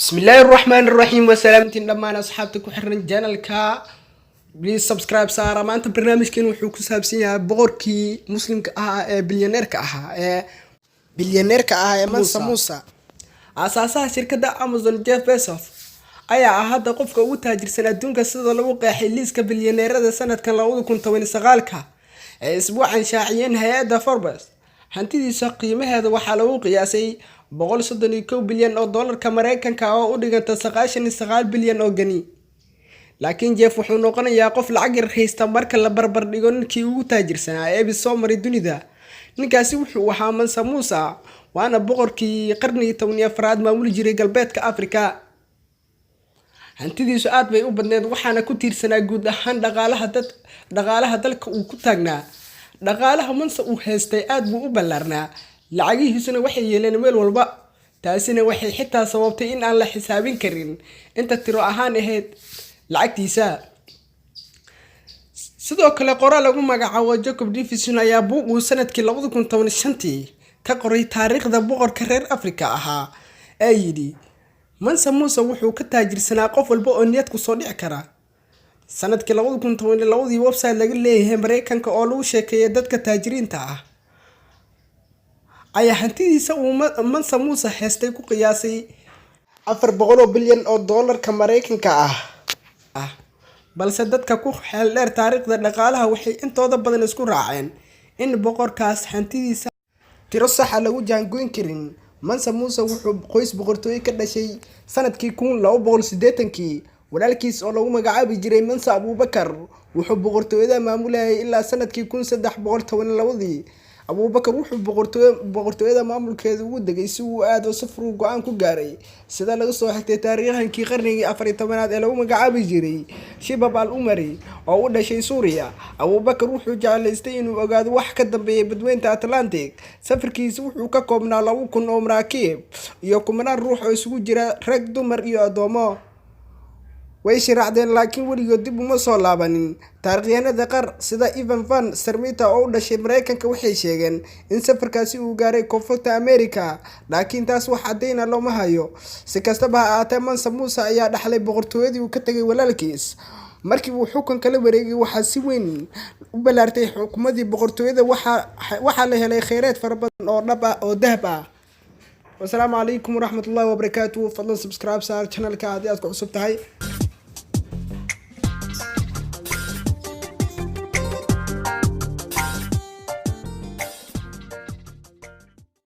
Bismillaahi raxmaani raxiim. Wasalaamtiin dhammaan asxaabta ku xiran channelka. Please subscribe saara. Maanta barnaamijkan wuxuu ku saabsan yahay boqorkii Muslimka ahaa ee bilyaneerka ahaa ee Mansa Musa. Aasaasaha shirkadda Amazon, Jeff Bezos, ayaa ah hadda qofka ugu taajirsan adduunka, sida lagu qeexay liiska bilyaneerada sanadkan 2019-ka ee isbuucan shaaciyeen hay-adda Forbes. Hantidiisa qiimaheeda waxaa lagu qiyaasay 131 bilyan oo doolarka Mareykanka, oo u dhiganta 99 bilyan oo geni. Laakiin Jeff wuxuu noqonayaa qof lacag yar haysta marka la barbar dhigo ninkii ugu taajirsanaa ee soo maray dunida. Ninkaasi wuxuu ahaa Mansa Musa, waana boqorkii qarnigii 14aad maamuli jiray Galbeedka Afrika. Hantidiisu aad bay u badneed, waxaana ku tiirsanaa guud ahaan dhaqaalaha dad dhaqaalaha dalka uu ku taagnaa. Dhaqaalaha Mansa uu haystay aad buu u ballaarnaa, lacagihiisuna waxay yeeleen meel walba. Taasina waxay xitaa sababtay in aan la xisaabin karin inta tiro ahaan ahayd lacagtiisa. Sidoo kale, qoraal lagu magacaabo Jacob Davison ayaa buug uu sanadkii 2015-tii ka qoray taariikhda boqorka reer Afrika ahaa ee yidhi: "Mansa Muuse wuxuu ka taajirsanaa qof walba oo niyad kusoo dhici kara." Sanadkii 2012-dii, website laga leeyahay Mareykanka oo lagu sheekeeyay dadka taajiriinta ah ayaa hantidiisa uu Mansa Muuse heystay ku qiyaasay 400 bilyan oo doolarka Mareykanka ah. Balse dadka ku xeel dheer taariikhda dhaqaalaha waxay intooda badan isku raaceen in boqorkaas hantidiisa tiro saxa lagu jaangoyn karin. Mansa Muuse wuxuu qoys boqortooyo ka dhashay sanadkii 1280-kii. Walaalkiis oo lagu magacaabi jiray Mansa Abuubakar wuxuu boqortooyada maamulayay ilaa sanadkii 1312-dii. Abuubakar wuxuu boqortooyada maamulkeeda ugu degay si uu aado safar uu go-aan ku gaaray, sida laga soo xigtay taariikhankii qarnigii 14aad ee lagu magacaabi jiray Shibab al Umari oo u dhashay Suuriya. Abuubakar wuxuu jeclaystay inuu ogaado wax ka dambeeyay badweynta Atlantic. Safarkiisa wuxuu ka koobnaa 2000 oo maraakiib iyo kumanaan ruux oo isugu jira rag, dumar iyo addoomo. Way shiraacdeen, laakiin weligood dib uma soo laabanin. Taarikhyahanada qaar, sida Evan Van Sermita oo u dhashay Mareykanka, waxay sheegeen in safarkaasi uu gaaray Koonfurta America, laakiin taas wax caddayna looma hayo. Si kastaba ha ahaatee, Mansa Muuse ayaa dhaxlay boqortooyadii uu ka tegay walaalkiis. Markii uu xukunka la wareegay, waxaa si weyn u ballaartay xukuumadii boqortooyada. Waxaa la helay kheyraad fara badan oo dhab ah oo dahab ah. Wasalaamu calaykum waraxmatullahi wabarakaatu. Fadlan subscribe saar channelka haddii aad ku cusub tahay.